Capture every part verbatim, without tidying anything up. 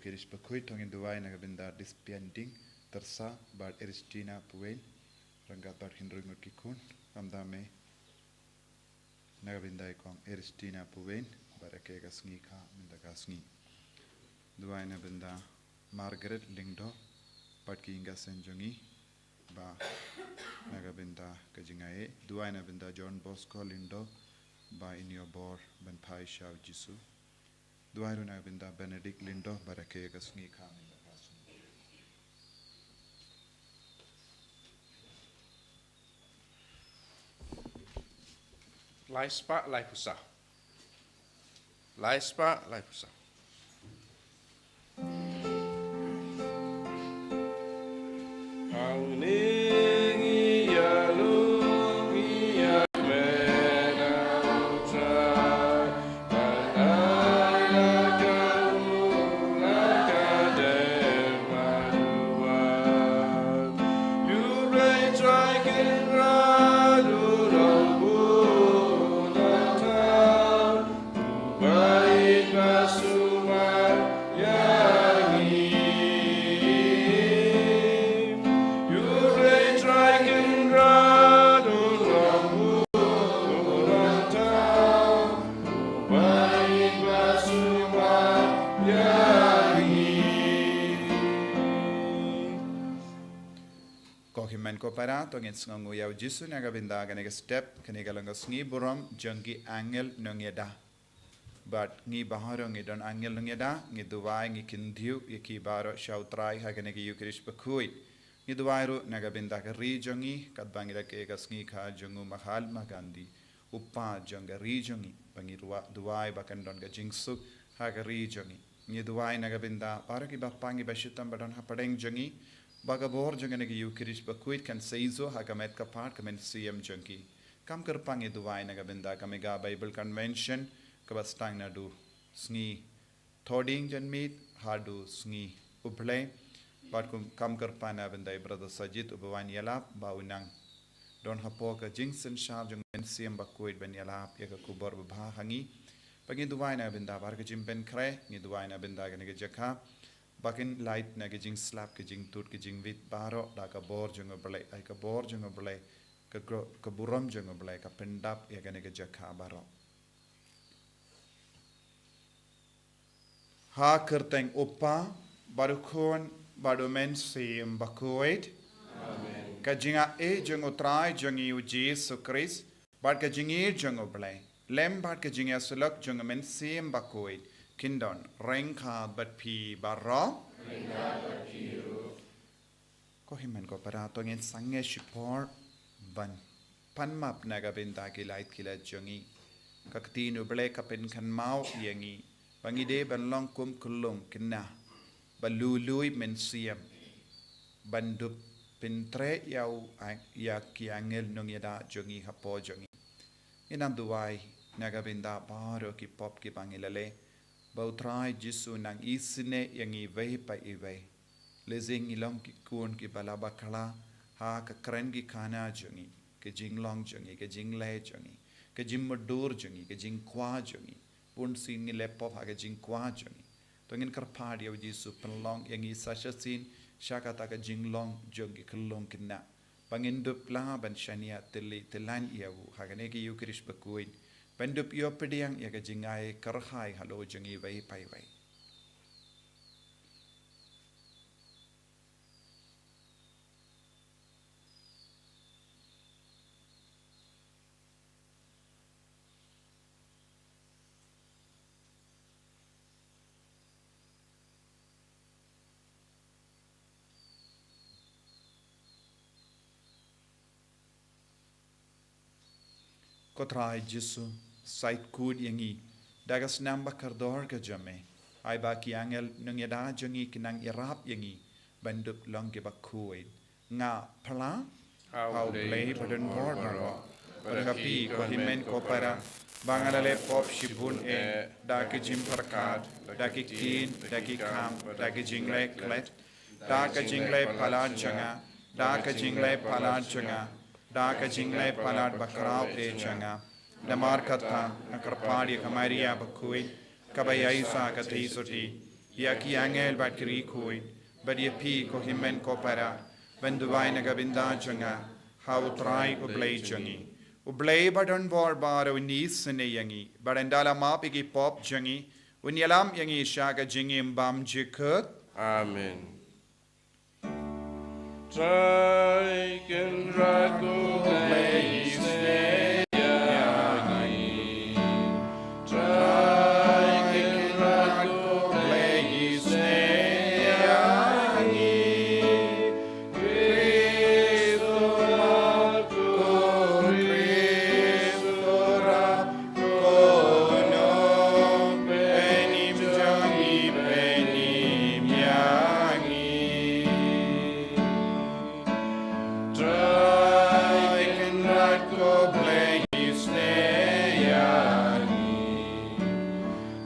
Kirish Bakhuid, to ngin duwai na ka bynta Dispian Ding Tyrsa bad Eristina Puwein, ryngkat bad hynriew ngut ki khun, khamtam eh na ka bynta i kong Eristina Puwein, bad ïa ka sngi kha mynta ka sngi. Duwai na bynta Margaret Lyngdoh bad ki ïing ka seng jong i, ba na ka bynta ka jingaiei. Duwai na bynta John Bosco Lyngdoh, ba in ïoh bor ban phai sha u Jisu. Duwai ruh na ka bynta Benedict Lyngdoh, bad ïa ka sngi kha mynta ka sngi. Lai spah, lai phew saw. Lai spah, lai phew saw. Ko hynmen ko para, to ngin sngewnguh ïa u Jisu na ka bynta kane ka step, kane ka long ka sngi burom jong ki angel nongïada. Bad ngi baroh ngi don angel nongïada, ngi duwai, ngi kyntiew ïa ki baroh sha u Trai ha kane ka Ïukharist bakhuid. Ngi duwai ruh na ka bynta ka ri jong ngi, katba ngi rakhe ïa ka sngi kha jong u Mahatma Gandhi, u kpa jong ka ri jong ngi, ba ngi ruh duwai ba kan don ka jingsuk ha ka ri jong ngi. Ngi duwai na ka bynta baroh ki bapang ki bashitom ba don hapdeng jong ngi, ba ka bor jong kane ka Ïukharist bakhuid kan seisoh ha ka met ka phad ka mynsiem jong ki. Kam kyrpang ngi duwai na ka bynta ka Mega Bible Convention, kaba sdang naduh sngi Thohdieng janmiet haduh sngi U Blei. Bad kum, kam kyrpang na bynta i Brother Sajid uba wan ïalap, ba u nang don hapoh ka jingsynshar jong mynsiem bakhuid ban ïalap ïa ka khubor babha ha ngi. Ba ngi duwai na bynta baroh ka jingpynkhreh, ngi duwai na bynta kane ka jaka, ba kin lait na ka jingslap, ka jingtud, ka jingwit baroh da ka bor jong U Blei, ai ka bor jong U Blei, ka gro-, ka burom jong U Blei ka pyndap ïa kane ka jaka baroh. Ha ka kyrteng U Kpa, bad U Khun, bad U Mynsiem Bakhuid. Amen. Ka jingaiei jong U Trai jong ngi U Jisu Khrist, bad ka jingïeit jong U Blei, lem bad ka jingïasyllok jong U Mynsiem Bakhuid, kin don ryngkat bad phi baroh. Ryngkat bad phi ruh. Ko hynmen ko para, to ngin sangeh shipor ban pan map na ka bynta ki lait ki lait jong ngi. Ka ktien U Blei ka pynkynmaw ïa ngi ba ngi dei ban long kum ka lum khynnah ba lui lui mynsiem, ban dup pyntrei ïa u, ïa ki angel nongïada jong ngi hapoh jong ngi. Ngin nang duwai na ka bynta baroh ki pop kiba ngi la leh, ba U Trai Jisu nang isynei ïa ngi iwei pa iwei. Lehse ngi long ki khun kiba la bakla ha ka kren ki khana jong ngi, ka jinglong jong ngi, ka jingleh jong ngi, ka jingmutdur jong ngi, ka jingkwah jong ngi. Bun sien ngi leh pop ha ka jingkwah jong ngi. To ngin kyrpad ïa U Jisu pynlong ïa ngi sa shisien sha kata ka jinglong jong ki khyllung khynnah, ba ngin dup lah ban shaniah tylli tyllan ïa U ha kane ka Ïukharist bakhuid, ban dup ïoh pdiang ïa ka jingaiei kyrhai halor jong ngi iwei pa iwei. Ko Trai Jisu, sait kut ïa ngi da ka snam ba kordor ka jong Me. Ai ba ki angel nongïada jong ngi kin nang ïarap ïa ngi ban dup long kiba khuid. Nga phla ha U Blei badonbor baroh, bad ha phi ko hynmen ko para, ba nga la leh pop shibun eh, da ki jingpyrkhat, da ki ktien, da ki kam, da ki jingleh klet, da ka jingleh palat jong nga, da ka jingleh palat jong nga, da ka jingleh palat bakhraw eh jong nga. Namar kata nga kyrpad ïa ka Maria bakhuid, kaba ïaisah ka theisotti, ïa ki angel bad ki riewkhuid, bad ïa phi ko hynmen ko para, ban duwai na ka bynta jong nga ha U Trai U Blei jong ngi. U Blei ba don bor baroh un isynei ïa ngi, bad un da la map ïa ki pop jong ngi, un ïalam ïa ngi sha ka jingim bymjukut. Amen. Trai Kynrad ko Blei isynei ïa ngi. Trai Kynrad ko Blei isynei ïa ngi. Khrist u map, ko Khrist u rap, ko nongpynim jong ngi, pynim ïa ngi. Trai Kynrad ko Blei isynei ïa ngi.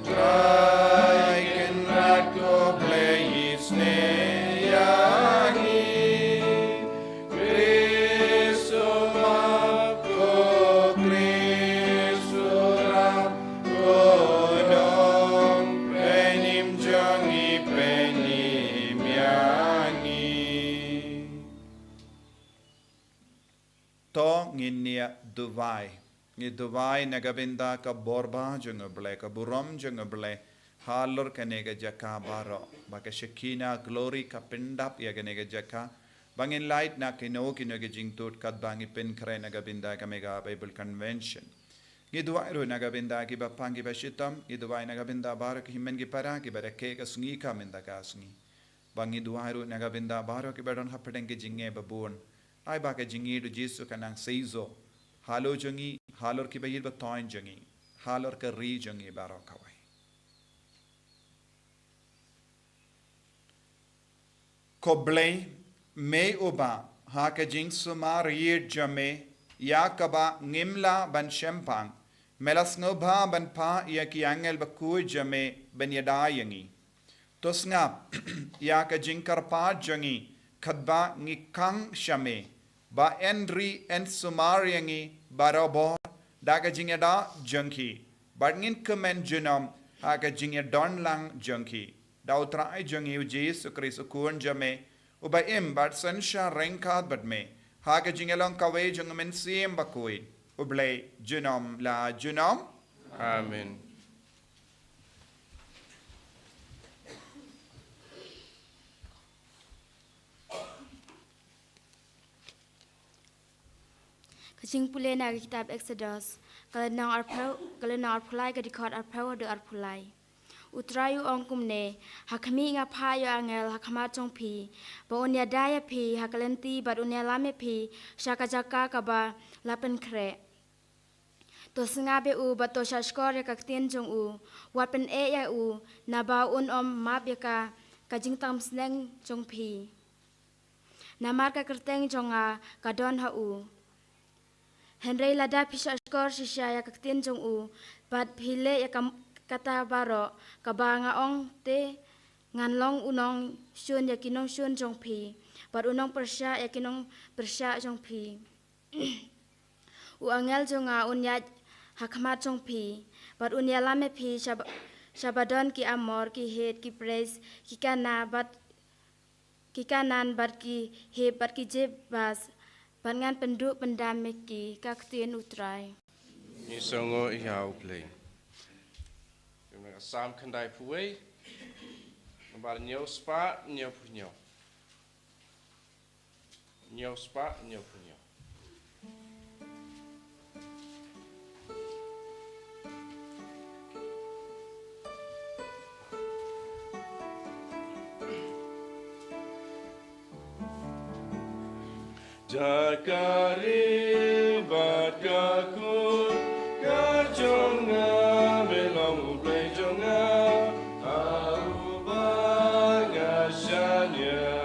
Trai Kynrad ko Blei isynei ïa ngi. Khrist u map, ko Khrist u rap, ko nongpynim jong ngi, pynim ïa ngi. To ngin ïa duwai. Ngi duwai na ka bynta ka bor ba jong U Blei, ka burom jong U Blei halor kane ka jaka baroh, ba ka Shekinah glory ka pyndap ïa kane ka jaka, ba ngin lait na kino kino ki jingtud katba ngi pynkhreh na ka bynta ka Mega Bible Convention. Ngi duwai ruh na ka bynta kiba pang kiba shitom, ngi duwai na ka bynta baroh ki hynmen ki para kiba da keh ka sngi ka mynta ka sngi. Ba ngi duwai ruh na ka bynta baroh kiba don hapdeng ki jingeh babun. Ai ba ka jingïeid U Jisu kan nang seisoh halor jong ngi, halor kiba ïeit ba thoiñ jong ngi, halor ka ri jong ngi baroh kawei. Ko Blei, me uba ha ka jingsumar ïeit jong me ïa kaba ngim lah ban shemphang, me la sngewbha ban phah ïa ki angel bakhuid jong me ban ïada ïa ngi. To sngap ïa ka jingkyrpad jong ngi katba ngi khang sha me, ba yn ri yn sumar ïa ngi barabor da ka jingïada jong ki, bad ngin kmen junom ha ka jingïadon lang jong ki. Da U Trai jong ngi U Jisu Khrist U Khun jong me, uba im bad synshar ryngkat bad me ha ka jingïalong kawei jong U Mynsiem Bakhuid, U Blei junom la junom. Amen. Ka jingpule na ka kitab Exodus, ka lynnong arphew, ka lynnong arphew lai, ka dkhot arphew haduh arphew lai. U Trai u ong kumne: Ha khmih, nga phah ïa u angel ha khmat jong phi, ba un ïada ïa phi ha ka lynti bad un ïalam ïa phi sha ka jaka kaba la pynkhreh. To sngap ïa u bad to shahshkor ïa ka ktien jong u. Wat pyneh ïa u, naba un ym map ïa ka, ka jingtymmen sneng jong phi. Namar ka kyrteng jong nga ka don ha u. Hynrei lada phi shahshkor shisha ïa ka ktien jong u, bad phi leh ïa ka, kata baroh kaba nga ong, te ngan long u nongshun ïa ki nongshun jong phi, bad u nongpyrshah ïa ki nongpyrshah jong phi. U angel jong nga un ïaid ha khmat jong phi, bad un ïalam ïa phi shab-, shaba don ki Amor, ki Het, ki Periz, ki Kana, bad ki Kanaan, bad ki Hiv, bad ki Jebus, bad ngan pynduh pyndam ïa ki. Ka ktien U Trai. Ngi sngewnguh ïa U Blei. Ka Salm khyndaiphew wei, nambar hynñiew spah hynñiewphew hynñiew. Hynñiew spah hynñiewphew hynñiew. Jaka ri bad ka kut ka jong nga, me long U Blei jong nga, ha uba nga shaniah.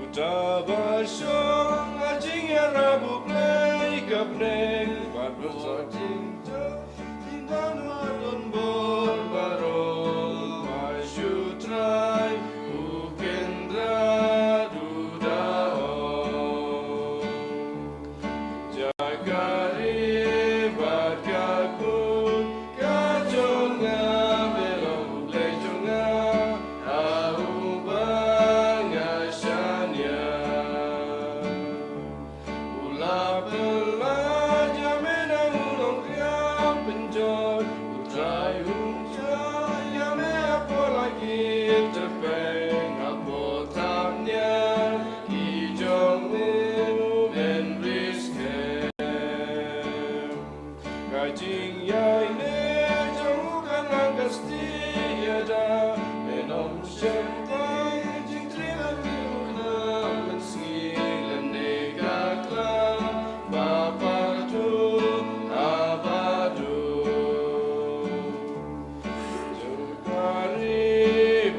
Uta ba shong ha jingïarap U Blei ka bneng, bad ba shong jingthoh, ki nang don bor baroh. Mynshuwa U Trai u kynrad u da ong. Jaka ri bad ka kut ka jong nga, me long Jingïaineh jong u kan nang ka stieh ïada, men ym shym tang jingtrei ha ki ruh na mynsngi lane ka klam ba patu ha patu. Jong ka ri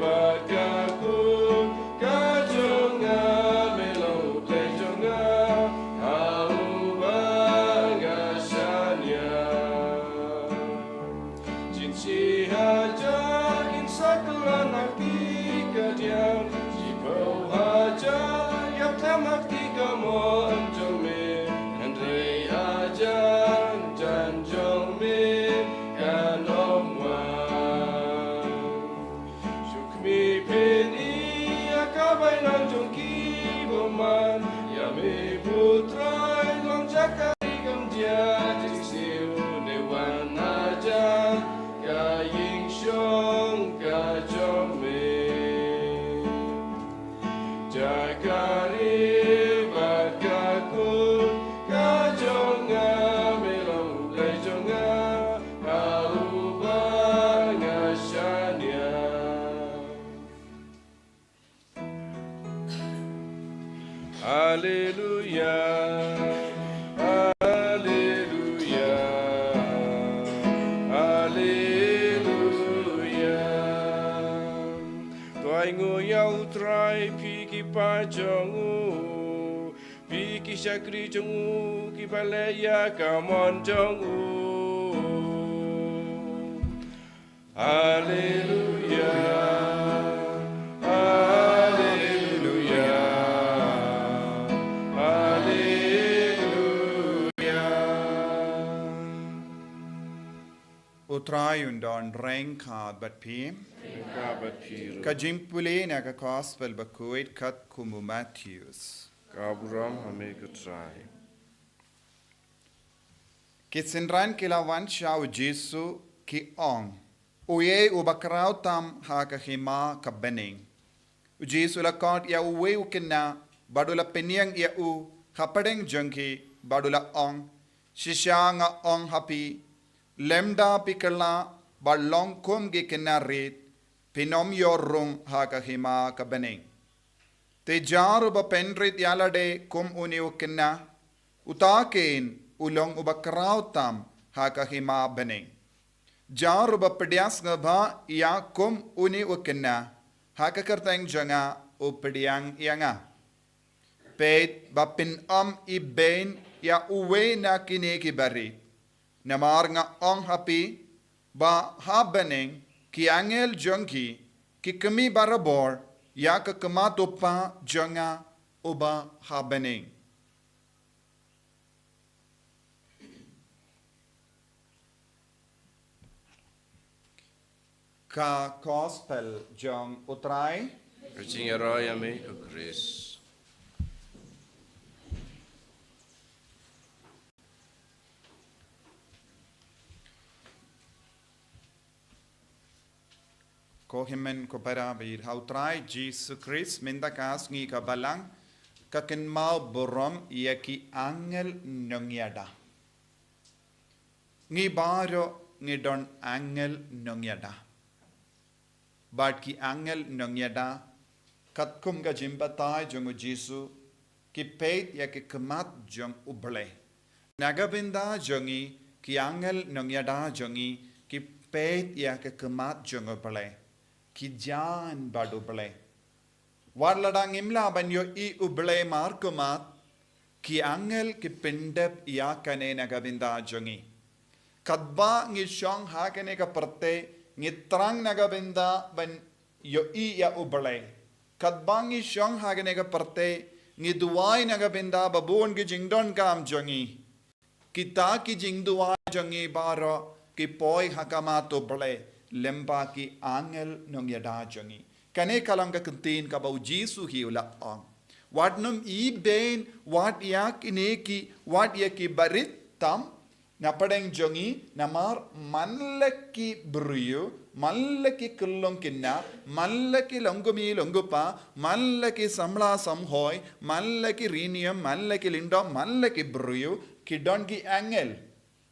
bad ka kut ka jong nga, me long u Blei jong nga, ha uba nga shaniah. Jin shi hajar kin sa kylla na ki kadiang, shiphew hajar ïap them ha ki kamon jong me, hynrei hajan jan jong me kan ym wan. Shu khmih phin ïa ka bainong jong ki bymman, ïa me, U Trai, long jaka ri kam jia jingsiew, ne wan hajan ka ïing shong ka jong me. Jaka ri bad ka kut ka jong nga, me long u Blei jong nga, ha uba nga shaniah. Haleluya, haleluya, haleluya. To ainguh ïa U Trai, phi ki paid jong u, phi ki shakri jong u kiba leh ïa ka mon jong u. Haleluya, haleluya, haleluya. U Trai un don ryngkat bad phi. Ryngkat bad phi ruh. Ka jingpule na ka Gospel bakhuid katkum u Mathaios. Ka burom ha me ko Trai. Ki synran ki la wan sha u Jisu, ki ong, uei uba khraw tam ha ka hima ka bneng? U Jisu u la khot ïa uwei u khynnah bad u la pynïeng ïa u hapdeng jong ki bad u la ong, shisha nga ong ha phi, lymda phi kylla bad long kum ki khynnah rit, phin ym ïoh rung ha ka hima ka bneng. Te jar uba pynrit ïa lade kum une u khynnah, uta keiñ u long uba khraw tam ha ka hima bneng. Jar uba pdiang sngewbha ïa kum une u khynnah ha ka kyrteng jong nga, u pdiang ïa nga. Peit ba phin ym ibeiñ ïa uwei na kine kiba rit. Namar nga ong ha phi, ba ha bneng ki angel jong ki ki khmih barabor ïa ka khmat u Kpa jong nga uba ha bneng. Ka Gospel jong u Trai. Ka jingïaroh ïa me ko Khrist. Ko hynmen ko para ba ïeit ha u Trai Jisu Khrist, mynta ka sngi ka Balang, ka kynmaw burom ïa ki angel nongïada. Ngi baroh ngi don angel nongïada. Bad ki angel nongïada, katkum ka jingbatai jong u Jisu, ki peit ïa ka khmat jong u Blei. Na ka bynta jong ngi, ki angel nongïada jong ngi, ki peit ïa ka khmat jong u Blei. Ki jan bad u Blei. Wat lada ngim lah ban ïohi u Blei markhmat, ki angel ki pyndep ïa kane na ka bynta jong ngi. Katba ngi shong ha kane ka pyrthei, ngi thrang na ka bynta ban ïohi ïa u Blei. Katba ngi shong ha kane ka pyrthei, ngi duwai na ka bynta ba bun ki jingdonkam jong ngi. Kita ki jingduwai jong ngi baroh ki poi ha khmat u Blei lyngba ki angel nongïada jong ngi. Kane ka long ka ktien kaba u Jisu hi u la ong. Wat nym ibeiñ, wat ïa kine ki, wat ïa ki barit tam, na pdeng jong ngi, namar man la ki briew, man la ki khyllung khynnah, man la ki long kmie long kpa, man la ki samla samhoi, man la ki riewniam, man la ki lyngdoh, man la ki briew, ki don ki angel.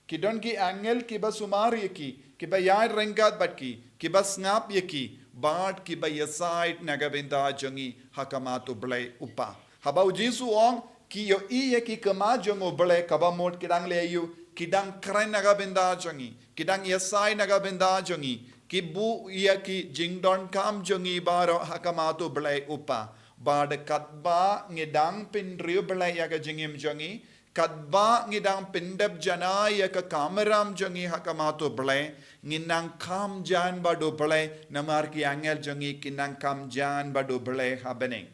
Ki don ki angel kiba sumar ïa ki, kiba ïaid ryngkat bad ki, kiba sngap ïa ki, bad kiba ïasaid na ka bynta jong ngi ha khmat U Blei U Kpa. Haba U Jisu u ong, ki ïohi ïa ki khmat jong U Blei, kaba mut ki dang leh aïu, ki dang kren na ka bynta jong ngi, ki dang ïasaid na ka bynta jong ngi, ki buh ïa ki jingdonkam jong ngi baroh ha khmat U Blei U Kpa. Bad katba ngi dang pynriewblei ïa ka jingim jong ngi, katba ngi dang pyndep janai ïa ka kamram jong ngi ha khmat U Blei, ngi nang kham jan bad U Blei, namar ki angel jong ngi ki nang kham jan bad U Blei ha bneng.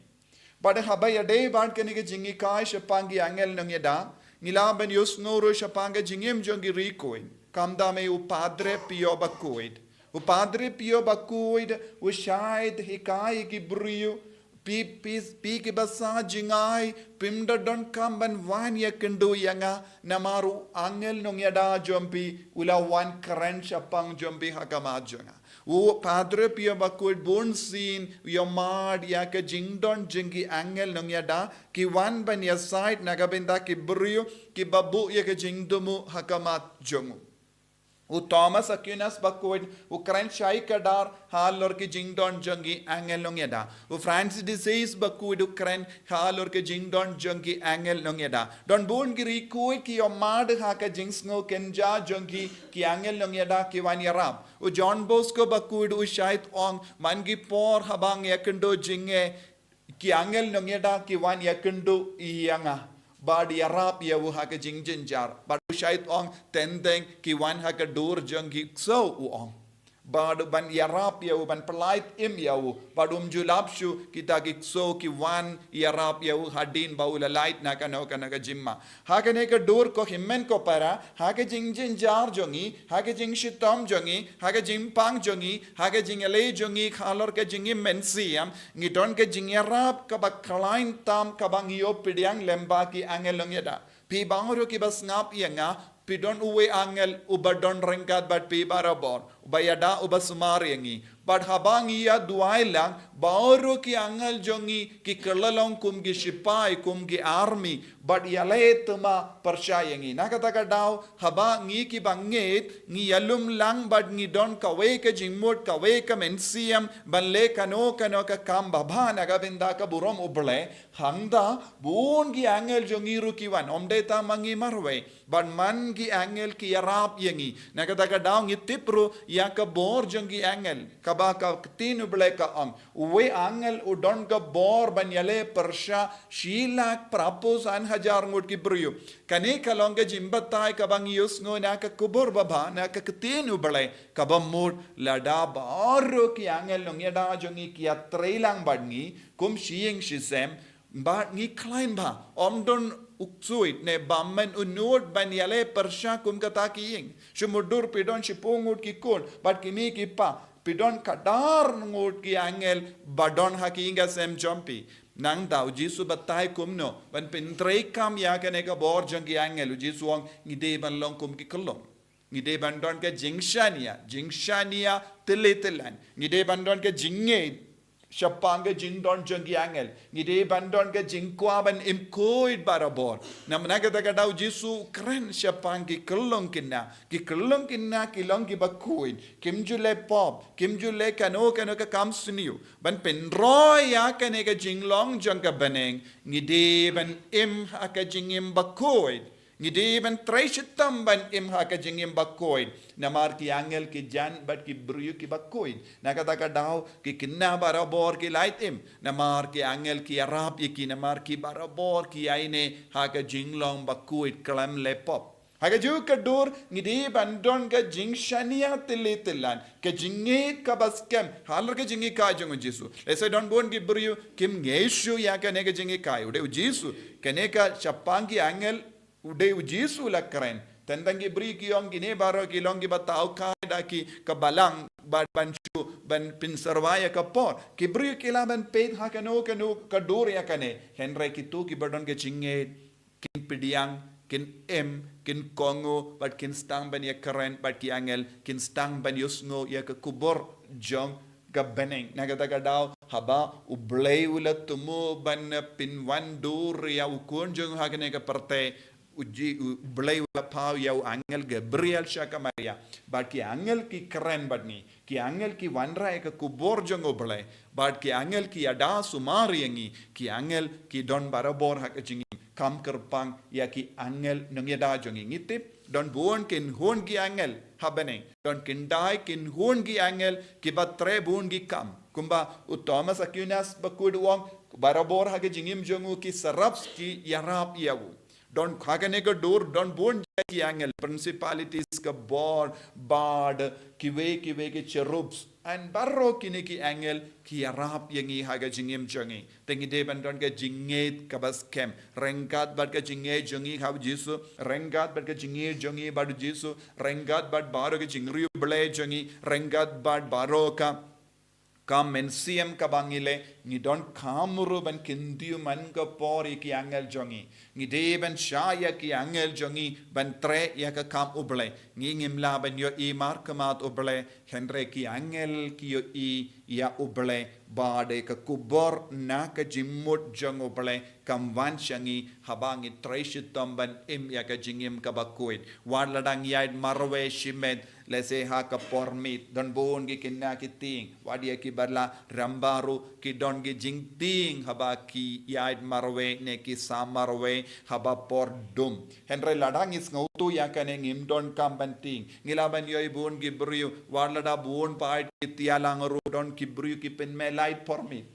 Bad haba ïadei bad kane ka jinghikai shaphang ki angel nongïada, ngi lah ban ïohsngew ruh shaphang ka jingim jong ki riewkhuid. Khamtam ïa u Padre Pio bakhuid. U Padre Pio bakhuid, u shait hikai ïa ki briew, phi, phi, phi kiba sah jngai, phim da donkam ban wan ïakynduh ïa nga, namar u angel nongïada jong phi, u la wan kren shaphang jong phi ha khmat jong nga. U Padre Pio bakhuid bunsien, u ïa mad ïa ka jingdon jong ki angel nongïada, ki wan ban ïasaid na ka bynta ki briew, kiba buh ïa ka jingthmu ha khmat jong u. U Thomas Aquinas bakhuid, u kren shai kdar, halor ki jingdon jong ki angel nongïada. U Francis de Sales bakhuid, u kren, halor ki jingdon jong ki angel nongïada. Don bun ki riewkhuid ki ïa mad ha ka jingsngew kynja jong ki, ki angel nongïada ki wan ïarap. U John Bosco bakhuid, u shait ong, man ki por haba nga ïakynduh jingeh, ki angel nongïada ki wan ïakynduh ïa nga. Bad ïarap ïa u ha ka jingjynjar. Bad u shait ong, teng teng ki wan ha ka dur jong ki ksew, u ong. Bad ban ïarap ïa u, ban pyllait im ïa u. Bad um ju lap shuh, kita ki ksew ki wan ïarap ïa u hadien ba u la lait na kano kano ka jingma. Ha kane ka dur ko hynmen ko para, ha ka jingjynjar jong ngi, ha ka jingshitom jong ngi, ha ka jingpang jong ngi, ha ka jingïaleh jong ngi, halor ka jingim mynsiem, ngi don ka jingïarap kaba khlaiñ tam kaba ngi ïoh pdiang lyngba ki angel nongïada. Phi baroh kiba sngap ïa nga, phi don uwei u angel uba don ryngkat bad phi barabor, uba ïada, uba sumar ïa ngi. Bad haba ngi ïa duwai lang, baroh ki angel jong ngi ki kylla long kum ki shipai, kum ki army, bad ïaleh thma pyrshah ïa ngi. Na kata ka daw, haba ngi kiba ngeit, ngi ïalum lang bad ngi don kawei ka jingmut, kawei ka mynsiem, ban leh kano kano ka kam babha na ka bynta ka burom U Blei, hangta bun ki angel jong ngi ruh ki wan, ym dei tang ma ngi marwei. Bad man ki angel ki ïarap ïa ngi. Na kata ka daw ngi tip ruh ïa ka bor jong ki angel. Kaba ka ktien U Blei ka ong, uwei u angel u don ka bor ban ïaleh pyrshah shi lak phra phew san hajar ngut ki briew. Kane ka long ka jingbatai kaba ngi ïohsngew na ka khubor babha, na ka ktien U Blei, kaba mut lada baroh ki angel nongïada jong ngi ki ïatrei lang bad ngi, kum shi ïing shi sem, bad ngi khlaiñ bha, ym don u ksuid ne bymman u nud ban ïaleh pyrshah kum kata ki ïing. Shu mutdur phi don shiphew ngut ki khun, bad ki kmie ki kpa, phi don khadar ngut ki angel ba don ha ki ïing ki sem jong phi. Nangta U Jisu batai kumno ban pyntreikam ïa kane ka bor jong ki angel. U Jisu u ong, ngi dei ban long kum ki khyllung. Ngi dei ban don ka jingshaniah, jingshaniah tylli tyllan. Ngi dei ban don ka jingngeit shaphang ka jingdon jong ki angel. Ngi dei ban don ka jingkwah ban im khuid barabor. Namar na kata ka daw U Jisu u kren shaphang ki khyllung khynnah. Ki khyllung khynnah ki long kiba khuid. Kim ju leh pop, kim ju leh kano kano ka kam sniew. Ban pynroi ïa kane ka jinglong jong ka bneng, ngi dei ban im ha ka jingim bakhuid. Ngi dei ban trei shitom ban im ha ka jingim bakhuid. Namar ki angel ki jan bad ki briew kiba khuid. Na kata ka daw ki khynnah barabor ki lait im. Namar ki angel ki ïarap ïa ki, namar ki barabor ki ïaineh ha ka jinglong bakhuid khlem leh pop. Ha kajuh ka dur ngi dei ban don ka jingshaniah tylli tyllan, ka jingngeit kaba skhem halor ka jinghikai jong U Jisu. Lehse don bun ki briew kim ngeit shuh ïa kane ka jinghikai. U dei U Jisu, kane ka shaphang ki angel, u dei U Jisu u la kren. Teng tang ki briew ki ong kine baroh ki long kiba thaw kai da ki ka balang, bad ban shu, ban pynsyrwa ïa ka por. Ki briew ki lah ban peit ha kano kano ka dur ïa kane. Hynrei kito kiba don ka jingngeit kin pdiang, kin im, kin kohnguh, bad kin sdang ban ïakren bad ki angel, kin sdang ban ïohsngew ïa ka khubor jong ka bneng. Na kata ka daw, haba U Blei u la thmu ban pynwandur ïa u khun jong u ha kane ka pyrthei, U Ji-, U Blei u la paw ïa u angel Gabriel sha ka Maria. Bad ki angel ki kren bad ngi. Ki angel ki wanrah ïa ka kubor jong U Blei. Bad ki angel ki ïada sumar ïa ngi. Ki angel ki don barabor ha ka jingim. Kam kyrpang ïa ki angel nongïada jong ngi. Ngi tip, don bun ki khun ki angel ha bneng. Don khyndai ki khun ki angel kiba treh bun ki kam. Kumba u Thomas Aquinas ba kut u ong, barabor ha ka jingim jong u ki seraph ki ïarap ïa u. Don ha kane ka dur, don bun jait ki angel, principalities ka bor, bad, kiwei kiwei ki cherubs. Yn baroh kine ki angel ki ïarap ïa ngi ha ka jingim jong ngi. Te ngi dei ban don ka jingngeit kaba skhem. Ryngkat bad ka jingngeit jong ngi ha u Jisu, ryngkat bad ka jingngeit jong ngi bad u Jisu, ryngkat bad baroh ka jingriewblei blei jong ngi, ryngkat bad baroh ka ka mynsiem kaba ngi leh, ngi donkam ruh ban kyntiew man ka por ïa ki angel jong ngi. Ngi dei ban shah ïa ki angel jong ngi ban treh ïa ka kam U Blei. Ngi ngim lah ban ïohi markhmat U Blei, hynrei ki angel ki ïohi ïa U Blei. Bad ïa ka kubor na ka jingmut jong U Blei kam wan sha ngi haba ngi trei shitom ban im ïa ka jingim kaba khuid. Wat lada ngi ïaid marwei shimet, lehse ha ka por miet, don bun ki khynnah ki tieng. Wat ïa kiba la rangbah ruh ki don ki jingtieng haba ki ïaid marwei ne ki sah marwei haba por dum. Hynrei lada ngi sngewthuh ïa kane ngim donkam ban tieng. Ngi lah ban ïohi bun ki briew, wat lada bun pat ki tialang ruh don ki briew ki pynmeh lait por miet.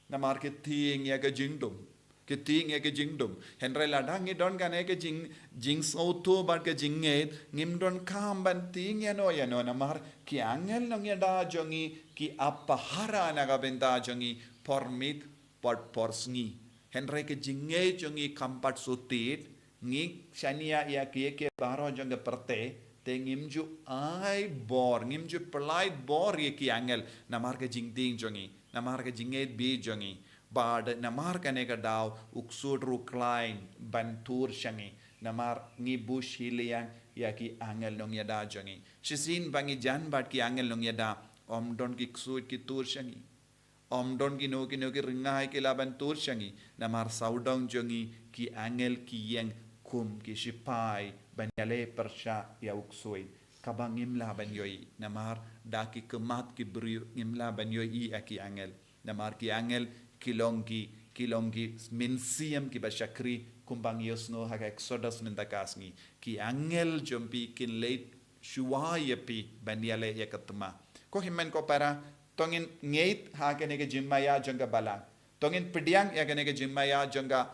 Namar ki tieng ïa ka jingdum. Ki tieng ïa ka jingdum. Hynrei lada ngi don kane ka jing, jingsngewthuh bad ka jingngeit, ngim donkam ban tieng ïano ïano namar ki angel nongïada jong ngi ki ap pahara na ka bynta jong ngi por miet bad por sngi. Hynrei ka jingngeit jong ngi kam pat shu tied, ngi shaniah ïa kiei kiei baroh jong ka pyrthei, te ngim ju ai bor, ngim ju pynlait bor ïa ki angel, namar ka jingtieng jong ngi, namar ka jingngeit beit jong ngi, bad namar kane ka daw, u ksuid ruh khlaiñ ban tur sha ngi, namar ngi bush hi liang ïa ki angel nongïada jong ngi. Shisien ba ngi jan bad ki angel nongïada, ym don ki ksuid ki tur sha ngi. Ym don kino kino ki ryngai ki lah ban tur sha ngi, namar sawdong jong ngi ki angel ki ïeng kum ki shipai ban ïaleh pyrshah ïa u ksuid. Kaba ngim lah ban ïohi, namar da ki khmat ki briew ngim lah ban ïohi ïa ki angel. Namar ki angel ki long ki, ki long ki mynsiem kiba shakri kumba ngi ïohsngew ha ka Exodus mynta ka sngi. Ki angel jong phi kin leit shuwa ïa phi ban ïaleh ïa ka thma. Ko hynmen ko para, to ngin ngeit ha kane ka jingmaïa jong ka balang. To ngin pdiang ïa kane ka jingmaïa jong ka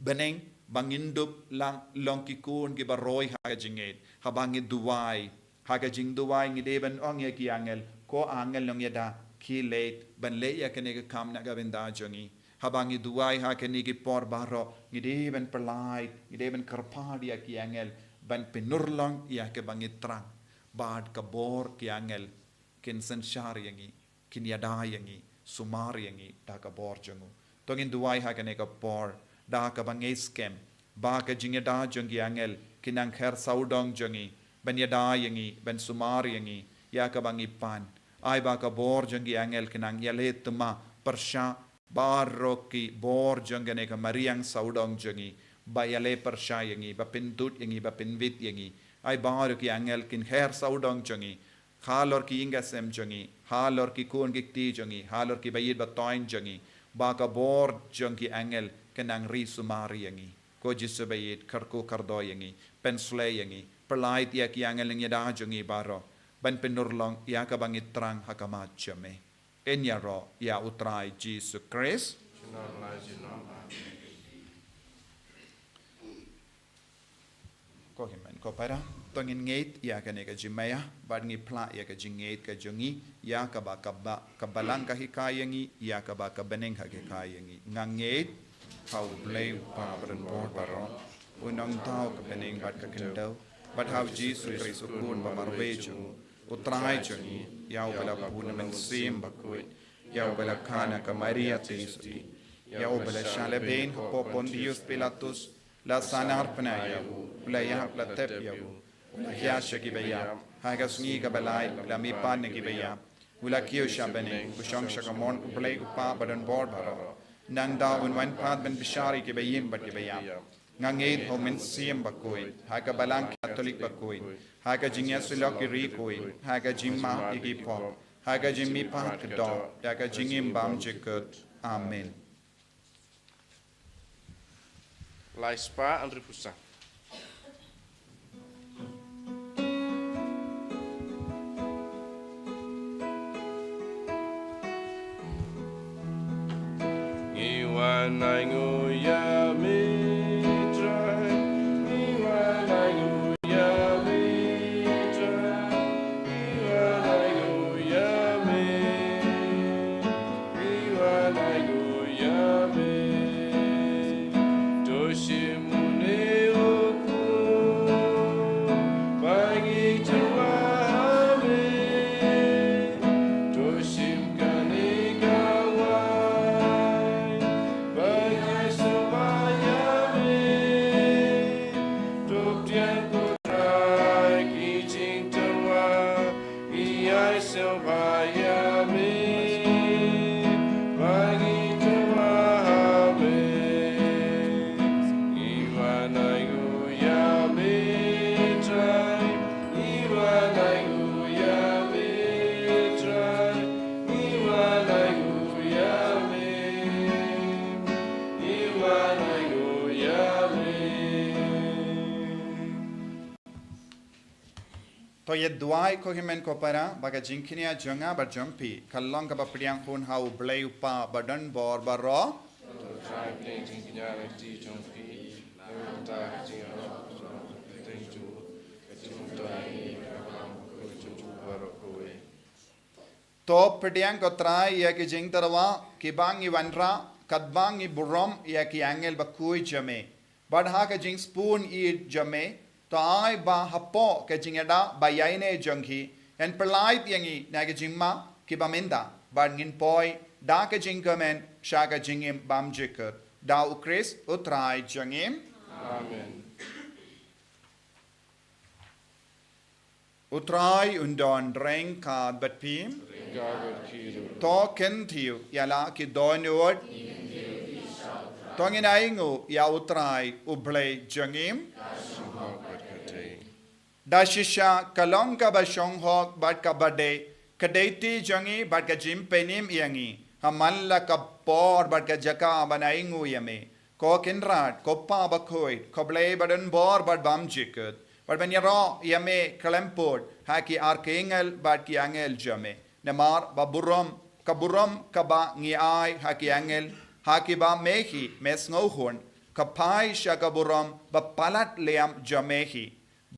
bneng ba ngin dup lang long ki khun kiba roi ha ka jingngeit. Haba ngi duwai, ha ka jingduwai ngi dei ban ong ïa ki angel, ko angel nongïada, khie leit ban leh ïa kane ka kam na ka bynta jong ngi. Haba ngi duwai ha kine ki por baroh, ngi dei ban pynlait, ngi dei ban kyrpad ïa ki angel ban pynurlong ïa kaba ngi thrang. Bad ka bor ki angel kin synshar ïa ngi, kin ïada ïa ngi, sumar ïa ngi da ka bor jong u. To ngin duwai ha kane ka por da kaba ngi skhem ba ka jingïada jong ki angel kin nang kher sawdong jong ngi, ban ïada ïa ngi, ban sumar ïa ngi ïa kaba ngi pan. Ai ba ka bor jong ki angel kin nang ïaleh thma pyrshah baroh ki bor jong kane ka mariang sawdong jong ngi, ba ïaleh pyrshah ïa ngi, ba pyndut ïa ngi, ba pynwit ïa ngi. Ai baroh ki angel kin kher sawdong jong ngi, halor ki ïing ki sem jong ngi, halor ki khun ki kti jong ngi, halor ki ba ïeit ba thoiñ jong ngi, ba ka bor jong ki angel kin nang ri sumar ïa ngi. Ko Jisu ba ïeit, kyrkhu kyrdoh ïa ngi, pynshlei ïa ngi, pynlait ïa ki angel nongïada jong ngi baroh ban pynurlong ïa kaba ngi thrang ha khmat jong me. Ngin ïaroh ïa U Trai Jisu Khrist. Ko hynmen ko para, to ngin ngeit ïa kane ka jingmaïa, bad ngi phla ïa ka jingngeit ka jong ngi ïa kaba, kaba ka balang ka hikai ïa ngi, ïa kaba ka bneng ka hikai ïa ngi. Nga ngeit ha U Blei U Kpa badonbor baroh, U Nongthaw ka bneng bad ka khyndew, bad ha U Jisu Khrist U Khun ba marwei jong u, U Trai jong ngi, ïa uba la bun na Mynsiem Bakhuid, ïa uba la kha na ka Maria Theisotti, ïa uba la shah lehbeiñ hapoh Pontius Pilatus, la sahnarphna ïa u, u la ïap, la tep ïa u, u la hiar sha ki ba ïap, ha ka sngi kaba lai u la mihpat na ki ba ïap, u la kiew sha bneng, u shong sha ka mon U Blei U Kpa badonbor baroh. Nangta un wan pat ban bishar ïa ki ba im bad ki ba ïap. Nga ngeit ha u Mynsiem Bakhuid, ha ka Balang Katholik bakhuid, ha ka jingïasyllok ki riewkhuid, ha ka jingmap ïa ki pop, ha ka jingmihpat ka doh, ha ka jingim bymjukut. Amen. Lai spah hynriewphew saw. Ngi wan ainguh ïa me, Trai. Ngi wan ainguh ïa me, Trai. Ngi wan ainguh ïa me. Ngi wan ainguh ïa me. To shim une u khun ba ngi tyrwa ha me. To shim kane ka waiñ ba ngi ai sngewbha ïa me. To pdiang ko Trai ki jingtyrwa, ngi ai sngewbha ïa me ba ngi tyrwa ha me. Ngi wan ainguh ïa me, Trai. Ngi wan ainguh ïa me, Trai. Ngi wan ainguh ïa me. Ngi wan ainguh ïa me. To ïa duwai ko hynmen ko para, ba ka jingkñia jong nga bad jong phi kan long kaba pdiang khun ha U Blei U Kpa badonbor baroh. To Trai, pdiang jingkñia na ka kti jong phi, na ka bynta ka jingïaroh ka jong u kyrteng jong u, ka jingmyntoi ïa ngi, ka bam ka jong u baroh kawei. To pdiang ko Trai ïa ki jingtyrwa kiba ngi wanrah katba ngi burom ïa ki angel bakhuid jong me. Bad ha ka jingsbun ïeit jong me, to ai ba hapoh ka jingïada ba ïaineh jong ki, yn pyllait ïa ngi na ki jingma kiba mynta, bad ngin poi da ka jingkmen sha ka jingim bymjukut. Da U Khrist U Trai jong ngi. Amen. U Trai un don ryngkat bad phi. Ryngkat bad phi ruh. To kyntiew ïa la ki dohnud. To ngin ainguh ïa U Trai U Blei jong ngi. Ka shong hok bad ka dei. Da shisha ka long kaba shong hok bad kaba dei, ka dei kti jong ngi bad ka jingpynim ïa ngi, ha man la ka por bad ka jaka ban ainguh ïa me. Ko Kynrad, ko Kpa Bakhuid, ko Blei badonbor bad bymjukut, bad ban ïaroh ïa me khlem pud ha ki archangel bad ki angel jong me. Namar ba burom, ka burom kaba ngi ai ha ki angel, ha kiba me hi me sngewhun, ka phai sha ka burom ba palat liam jong me hi.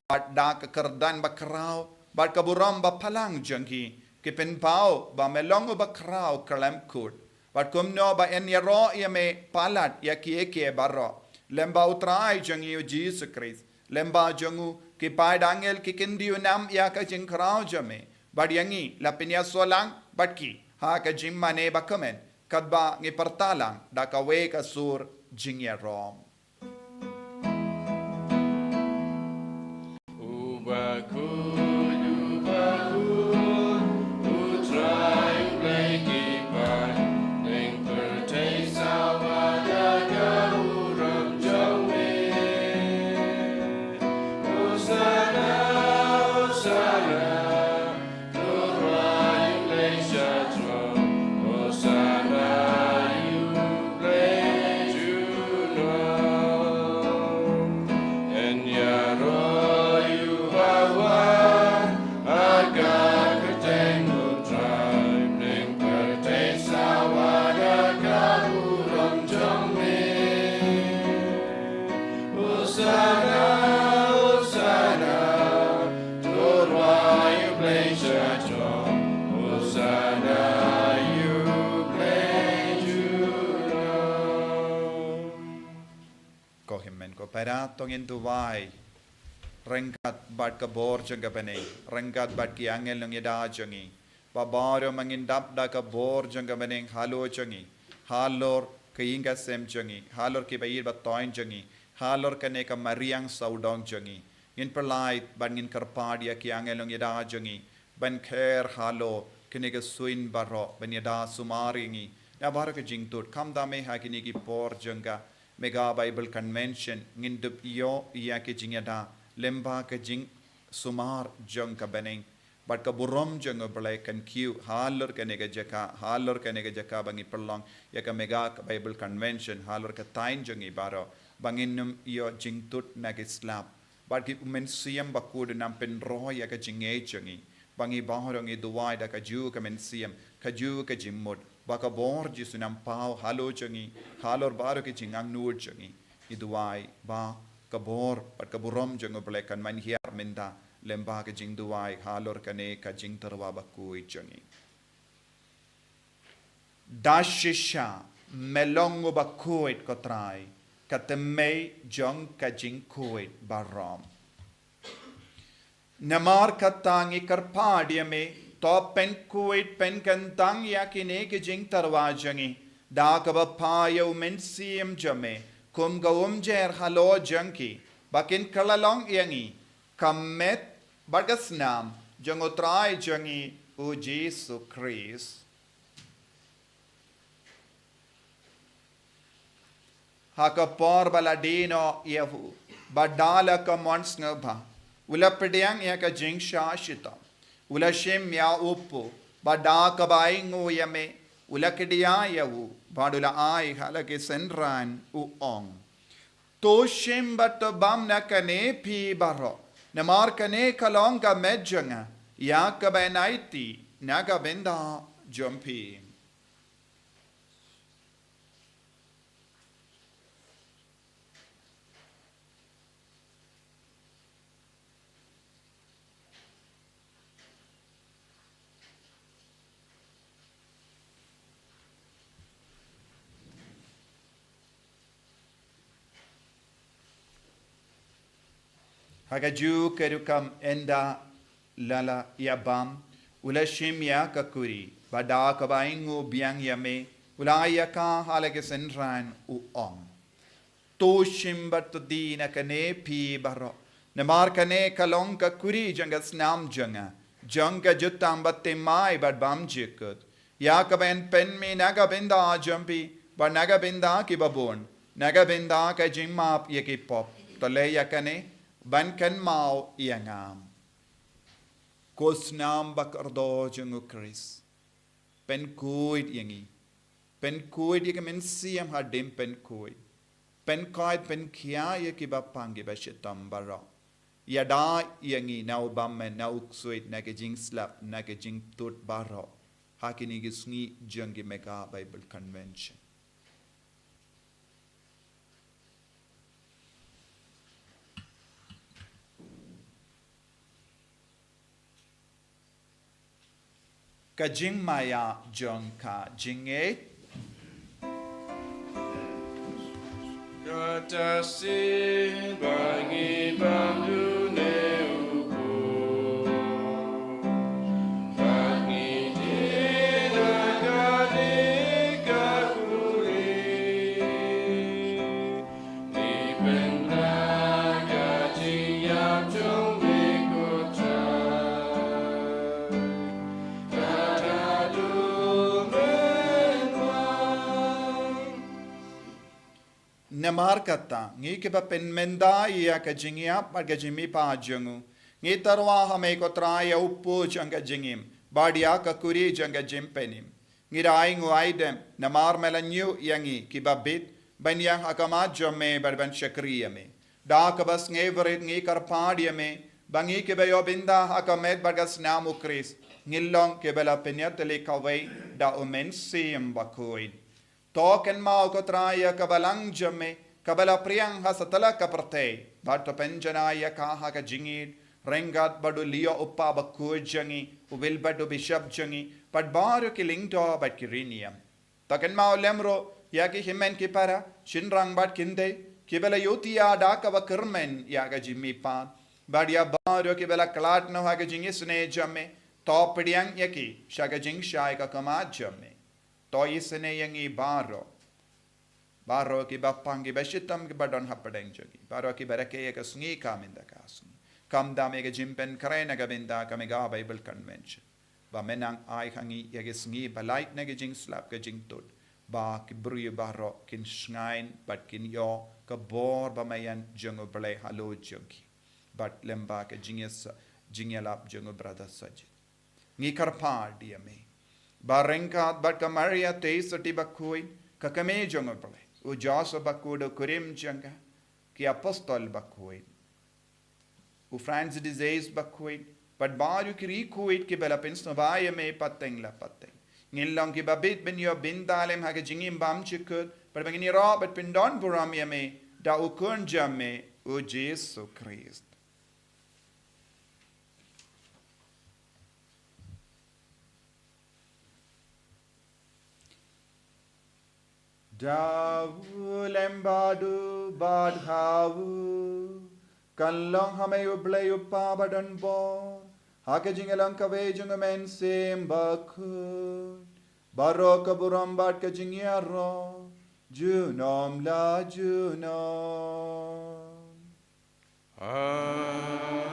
Bad da ka kyrdan bakhraw bad ka burom baphalang jong ki, ki pynpaw ba me long u bakhraw khlem kut. Bad kumno ba yn ïaroh ïa me palat ïa kiei kiei baroh, lem bad U Trai jong ngi U Jisu Khrist. Lem bad jong u ki paid angel ki kyntiew nam ïa ka jingkhraw jong me, bad ïa ngi la pynïasoh lang bad ki ha ka jingmane bakmen, katba ngi pyrta lang da kawei ka sur jingïaroh. U bakhuid, u bakhuid, U Trai U Blei ki paid, ïing pyrthei sawa da ka burom jong me. Hosana, Hosana. To rwai U Blei sha throne, Hosana ïa U Blei junom. Yn ïaroh ïa u bawan ha ka kyrteng U Trai, ïing pyrthei sawa da ka burom jong me. Hosana, Hosana, to rwai U Blei sha throne, Hosana ïa U Blei junom. Ko hynmen ko para, to ngin duwai ryngkat bad ka bor jong ka bneng, ryngkat bad ki angel nongïada jong ngi, ba baroh ma ngin dap da ka bor jong ka bneng halor jong ngi, halor ka ïing ka sem jong ngi, halor kiba ïeit ba thoiñ jong ngi, halor kane ka mariang sawdong jong ngi. Ngin pyllait bad ngin kyrpad ïa ki angel nongïada jong ngi ban kher halor kane ka suiñ baroh, ban ïada sumar ïa ngi na baroh ka jingtut. Kham tam eh ha kine ki por jong ka Mega Bible Convention, ngin dup ïoh ïa ki jingïada lyngba ka jingsumar jong ka bneng bad ka burom jong U Blei kan kiew halor kane ka jaka, halor kane ka jaka ba ngi pynlong ïa ka Mega Bible Convention, halor ka thaiñ jong ngi baroh, ba ngin nym ïoh jingtud na ki slap. Bad ki U Mynsiem Bakhuid un nang pynroi ïa ka jingngeit jong ngi. Ba ngi baroh ngi duwai da kajuh ka mynsiem, kajuh ka jingmut, ba ka bor Jisu un nang paw halor jong ngi, halor baroh ki jingangnud jong ngi. Ngi duwai ba ka bor bad ka burom jong U Blei kan manghiar mynta lyngba ka jingduwai halor kane ka jingtyrwa bakhuid jong ngi. Da shisha me long u bakhuid, ko Trai, ka tymmen jong ka jingkhuid baroh. Namar kata ngi kyrpad ïa me, to pynkhuid pynkyntang ïa kine ki jingtyrwa jong ngi da kaba phah ïa U Mynsiem jong me kum ka umjer halor jong ki, ba kin kylla long ïa ngi ka met bad ka snam jong U Trai jong ngi U Jisu Khrist. Ha ka por ba la die noh ïa u, bad da la ka mon sngewbha, u la pdiang ïa ka jingshah shitom, u la shim ïa u kpu, bad da kaba ainguh ïa me, u la kdiah ïa u, bad u la ai ha la ki synran, u ong: To shim bad to bam na kane phi baroh, namar kane ka long ka met jong nga ïa kaba yn aiti na ka bynta jong phi. Ha kajuh ka rukom ynda la la ïa bam, u la shim ïa ka kuri, bad da kaba ainguh biang ïa me, u la ai ïa ka ha la ki synran, u ong: To shim bad to die na kane phi baroh, namar kane ka long ka kuri jong ka snam jong nga, jong ka jutang baptisma bad bymjukut, ïa kaba yn pynmih na ka bynta jong phi bad na ka bynta kiba bun, na ka bynta ka jingmap ïa ki pop. To leh ïa kane ban kynmaw ïa nga. Ko snam bakordor jong U Khrist, pynkhuid ïa ngi. Pynkhuid ïa ka mynsiem hadien pynkhuid. Pynkhuid, pynkhiah ïa kiba pang kiba shitom baroh. Ïada ïa ngi na u bymman, na u ksuid, na ka jingslap, na ka jingtud baroh ha kine ki sngi jong ki Mega Bible Convention. Ka jingmaïa jong ka jingngeit. Kata sien ba ngi bam ïa une u kpu, ba ngi die na kane ka kuri. Namar kata, ngi kiba pynmynta ïa ka jingïap bad ka jingmihpat jong u, ngi tyrwa ha me ko Trai ïa u kpu jong ka jingim, bad ïa ka kuri jong ka jingpynim. Ngi da ainguh aidem, namar me la ñiuh ïa ngi kiba bit ban ïeng ha khmat jong me bad ban shakri ïa me. Da kaba sngewrit ngi kyrpad ïa me, ba ngi kiba ïoh bynta ha ka met bad ka snam u Khrist, ngin long kiba la pynïatylli kawei da u Mynsiem Bakhuid. To kynmaw ko Trai ïa ka balang jong me, kaba la phriang ha satlak ka pyrthei, bad to pynjanai ïa ka ha ka jingïeit, ryngkat bad u lyoh u kpa bakhuid jong ngi, u wilbad u bishop jong ngi, bad baroh ki lyngdoh bad ki riewniam. To kynmaw lem ruh ïa ki hynmen ki para, shynrang bad kynthei, kiba la ïohthiah da kaba kyrmen ïa ka jingmihpat, bad ïa baroh kiba la khlad noh ha ka jingisynei jong me, to pdiang ïa ki sha ka jingshai ka khmat jong me. To isynei ïa ngi baroh. Baroh kiba pang kiba shitom kiba don hapdeng jong ngi. Baroh kiba rakhe ïa ka sngi ka mynta ka sngi. Kham tam ïa ka jingpynkhreh na ka bynta ka Mega Bible Convention. Ba men nang ai ha ngi ïa ka sngi ba lait na ka jingslap ka jingtud. ba ki briew baroh kin shngaiñ bad kin ïoh ka bor ba maïan jong U Blei halor jong ki. Bad lyngba ka jingïasa, jingïalap jong u brother Sajid. Ngi kyrpad ïa me ba ryngkat bad ka Maria Theisotti bakhuid, ka kmie jong U Blei, u Joseph bakhuid u kurim jong ka, ki apostol bakhuid, u Francis de Sales bakhuid, bad baroh ki riewkhuid kiba la pynsngewbha ïa me pateng la pateng. Ngin long kiba bit ban ïoh bynta lem ha ka jingim bymjukut, bad ba ngin ïaroh bad pyndonburom ïa me da u Khun jong me, u Jisu Khrist. Da u lem bad u bad ha u, kan long ha me U Blei U Kpa badonbor, ha ka jingïalong kawei jong U Mynsiem Bakhuid, baroh ka burom bad ka jingïaroh junom la junom. Amen.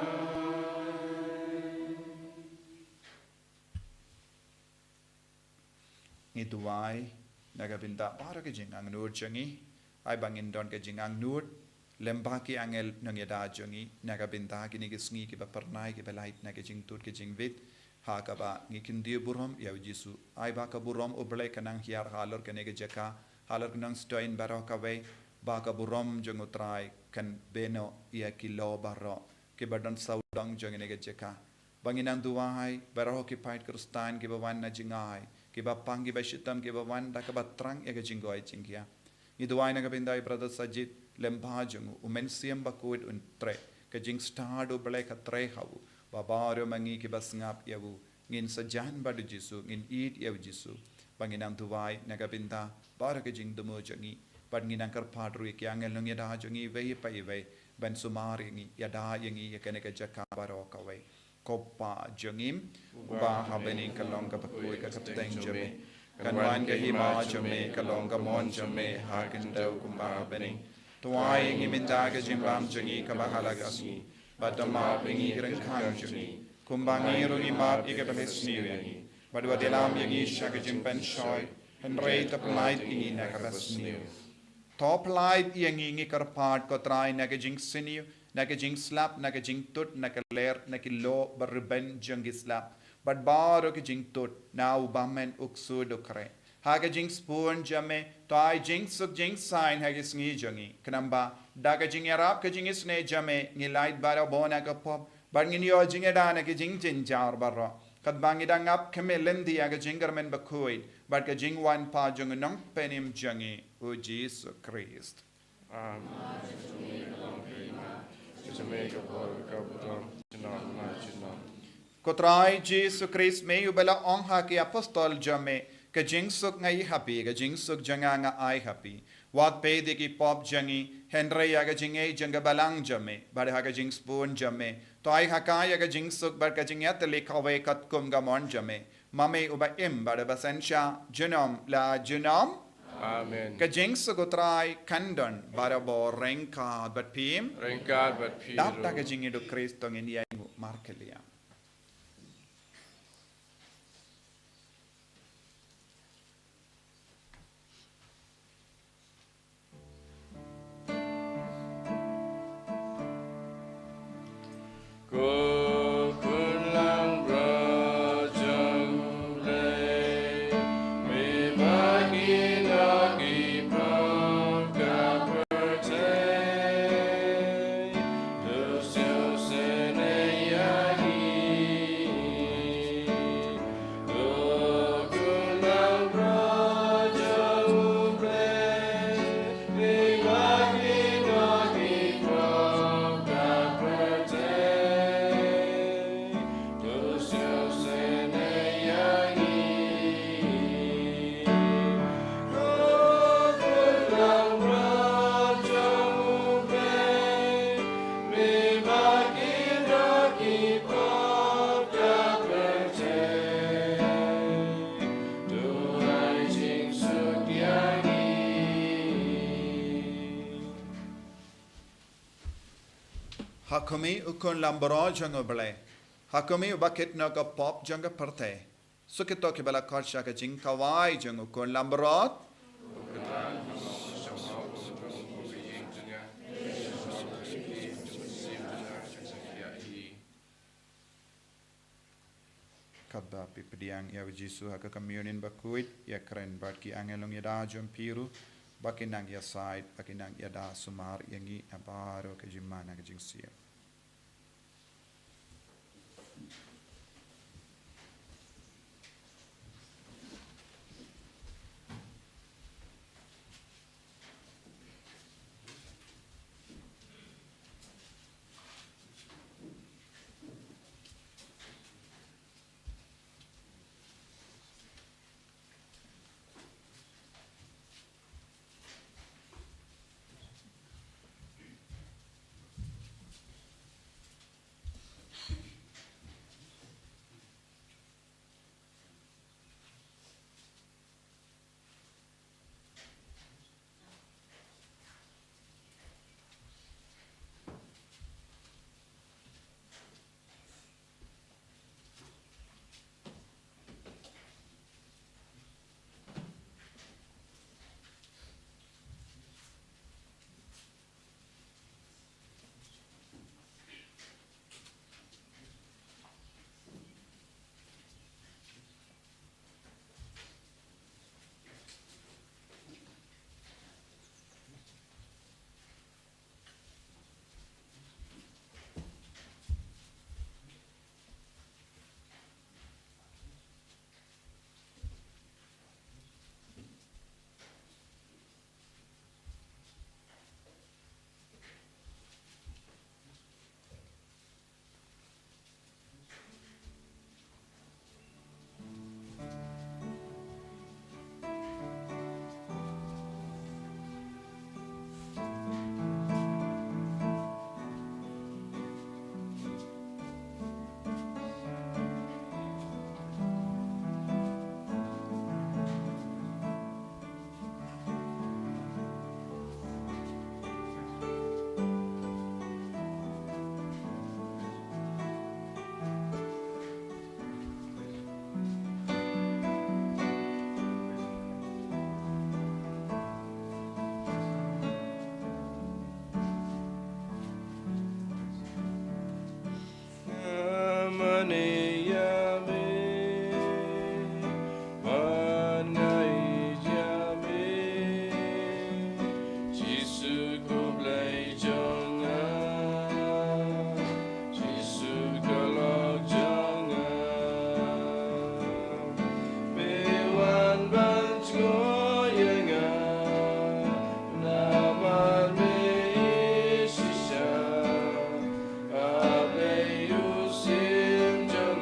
Ngi duwai na ka bynta baroh ka jingangnud jong ngi. Ai ba ngin don ka jingangnud lem bad ki angel nongïada jong ngi na ka bynta kine ki sngi kiba phyrnai, kiba lait na ka jingtud ka jingwit, ha kaba ngi kyntiew burom ïa U Jisu. Ai ba ka burom U Blei kan nang hiar halor kane ka jaka, halor ka nongstoiñ baroh kawei, ba ka burom jong U Trai kan bynnoh ïa ki lyoh baroh kiba don sawdong jong kane ka jaka. Ba ngin nang duwai baroh ki paid Khristan kiba wan na jngai, kiba pang, kiba shitom, kiba wan da kaba thrang ïa ka jingkoit jingkhiah. Ngi duwai na ka bynta i brother Sajid, lem bad jong u, U Mynsiem Bakhuid un trei, ka jingstad U Blei ka trei ha u, ba baroh ma ngi kiba sngap ïa u ngin sa jan bad U Jisu, ngin ïeit ïa U Jisu. Ba ngin nang duwai na ka bynta baroh ka jingthmu jong ngi, bad ngin nang kyrpad ruh ïa ki angel nongïada jong ngi iwei pa iwei ban sumar ïa ngi, ïada ïa ngi ïa kane ka jaka baroh kawei. Ko Pa jong ngi uba ha bneng, ka long ka bakhuid ka kyrteng jong me, kan wan ka hima jong me, ka long ka mon jong me ha khyndew kumba ha bneng. To ai ïa ngi mynta ka jingbam jong ngi kaba ha la ka sngi, bad to map ïa ngi ki ryngkang jong ngi, kumba ngi ruh ngi map ïa kiba leh sniew ïa ngi, bad wat ïalam ïa ngi sha ka jingpynshoi, hynrei to pyllait ïa ngi na kaba sniew. To pyllait ïa ngi, ngi kyrpad ko Trai, na ka jingsniew, na ka jingslap, na ka jingtud, na ka ler, na ki lyoh ba rben jong ki slap, bad baroh ki jingtud na u bymman, u ksuid, u khreh. Ha ka jingsbun jong me to ai jingsuk jingsaiñ ha ki sngi jong ngi, khnang ba da ka jingïarap ka jingisynei jong me ngin lait barabor na ka pop, bad ngin ïoh jingïada na ki jingjynjar baroh, katba ngi dang ap khmih lynti ïa ka jingkyrmen bakhuid bad ka jingwan pat jong u Nongpynim jong ngi, u Jisu Khrist. Amen. Ko Trai Jisu Khrist, me uba la ong ha ki apostol jong me, ka jingsuk nga ai ha phi, ka jingsuk jong nga nga ai ha phi. Wat peit ïa ki pop jong ngi, hynrei ïa ka jingngeit jong ka balang jong me, bad ha ka jingsbun jong me to ai ha ka ïa ka jingsuk bad ka jingïatylli kawei katkum ka mon jong me, ma me uba im bad uba synshar junom la junom. Amen. Ka jingsuk u Trai kan don barabor ryngkat bad phi. Ryngkat bad phi ruh. Dap da ka jingïeit u Khrist to ngin ïainguh markylliang. Ha khmih u Khun Langbrot jong U Blei, ha khmih u bakit noh ka pop jong ka pyrthei. Suk ïa kito kiba la khot sha ka jingkhawai jong u Khun Langbrot. Katba phi pdiang ïa u Jisu ha ka communion bakhuid, ïakren bad ki angel long ïada jong phi ruh ba kin nang ïasaid, ba kin nang ïada sumar ïa ngi na baroh ka jingman ka jingsiem. Jisu ko Blei jong nga, Jisu ka lok jong nga. Me wan ban jngoh ïa nga, namar me ïeit shisha. A Blei u sim jong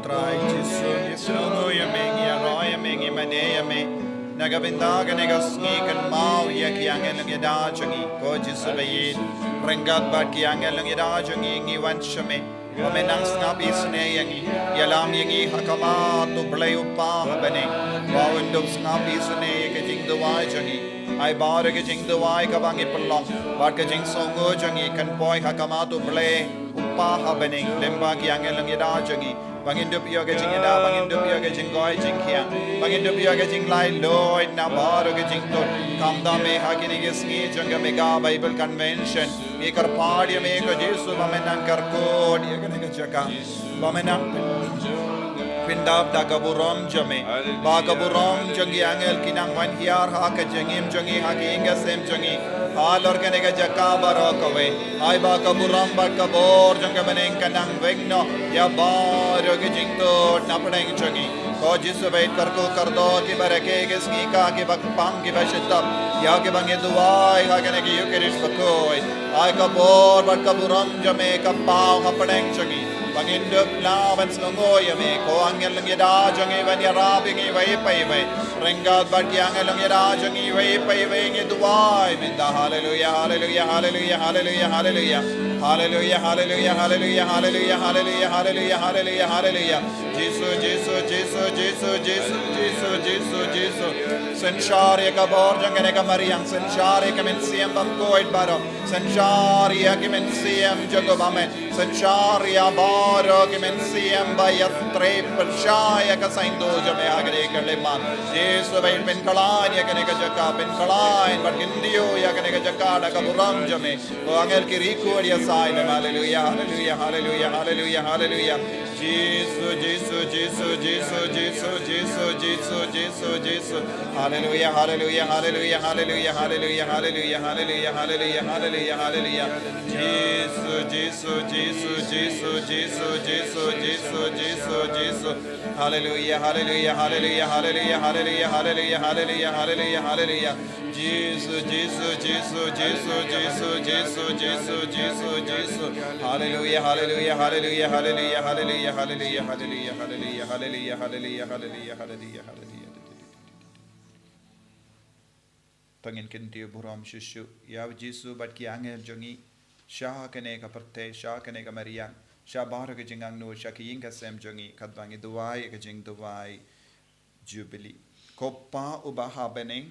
Trai Jisu, ngi sngewnguh ïa me, ngi ïaroh ïa me, ngi mane ïa me. Na ka bynta kane ka sngi, kynmaw ïa ki angel nongïada jong ngi. Ko Jisu ba ïeit, ryngkat bad ki angel nongïada jong ngi, ngi wan sha me. Ba men nang sngap isynei ïa ngi, ïalam ïa ngi ha khmat U Blei U Kpa ha bneng. Ba un dup sngap isynei ïa ka jingduwai jong ngi. Ai baroh ka jingduwai kaba ngi pynlong bad ka jingsngewnguh jong ngi kan poi ha khmat U Blei U Kpa ha bneng, lyngba ki angel nongïada jong ngi. Ba ngin dup ïoh ka jingïada, ba ngin dup ïoh ka jingkoit jingkhiah, ba ngin dup ïoh ka jinglaitluid na baroh ka jingtut. Khamtam eh ha kine ki sngi jong ka Mega Bible Convention, ngi kyrpad ïa me ko Jisu ba men nang kyrkhu ïa kane ka jaka. Ba men nang pyndap da ka burom jong me. Ba ka burom jong ki angel ki nang wan hiar ha ka jingim jong ngi, ha ka ïing ka sem jong ngi, halor kane ka jaka baroh kawei. Ai ba ka burom bad ka bor jong ka bneng kan nang weng noh ïa baroh ki jingtut na pdeng jong ngi. Ko Jisu ba ïeit, kyrkhu kyrdoh kiba rakhe, ki sngi ka, kiba kpang, kiba shitom ïa kiba ngi duwai ha kane ka Eucharist bakhuid. Ai ka bor bad ka burom jong me ka paw ha pdeng jong ngi. Ba ngin dup lah ban sngewnguh ïa me. Ko angel nongïada jong ngi, ban ïarap ïa ngi iwei pa iwei. Ryngkat bad ki angel nongïada jong ngi iwei pa iwei, ngi duwai mynta. Haleluia, haleluia, haleluia, haleluia, haleluia. Haleluia, haleluia, haleluia, haleluia, haleluia, haleluia, haleluia, haleluia. Jisu, Jisu, Jisu, Jisu, Jisu, Jisu, Jisu, Jisu. Synshar ïa ka bor jong kane ka mariang, synshar ïa ka mynsiem bymkhuid baroh, synshar ïa ki mynsiem jong u bymman, synshar ïa baroh ki mynsiem ba ïatrei pyrshah ïa ka saiñdur jong me ha kane ka khyllipmat. Jisu ba ïeit, pynkhlaiñ ïa kane ka jaka, pynkhlaiñ bad kyntiew ïa kane ka jaka da ka burom jong me. Ko angel ki riewkhuid ïa sai lem. Haleluia, haleluia, haleluia, haleluia, haleluia. Jisu, Jisu, Jisu, Jisu, Jisu, Jisu, Jisu, Jisu. Haleluia, haleluia, haleluia, haleluia, haleluia, haleluia, haleluia, haleluia, haleluia, haleluia. Jisu, Jisu, Jisu, Jisu, Jisu, Jisu, Jisu, Jisu, Jisu. Haleluia, haleluia, haleluia, haleluia, haleluia, haleluia, haleluia, haleluia, haleluia. Jisu, Jisu, Jisu, Jisu, Jisu, Jisu, Jisu, Jisu, Jisu. Haleluia, haleluia, haleluia, haleluia, haleluia, haleluia, haleluia, haleluia, haleluia, haleluia, haleluia, haleluia, haleluia. To ngin kyntiew burom shuh shuh ïa u Jisu bad ki angel jong ngi sha kane ka pyrthei, sha kane ka mariang, sha baroh ka jingangnud, sha ka ïing ka sem jong ngi, katba ngi duwai ka jingduwai Jubili. Ko Pa uba ha bneng,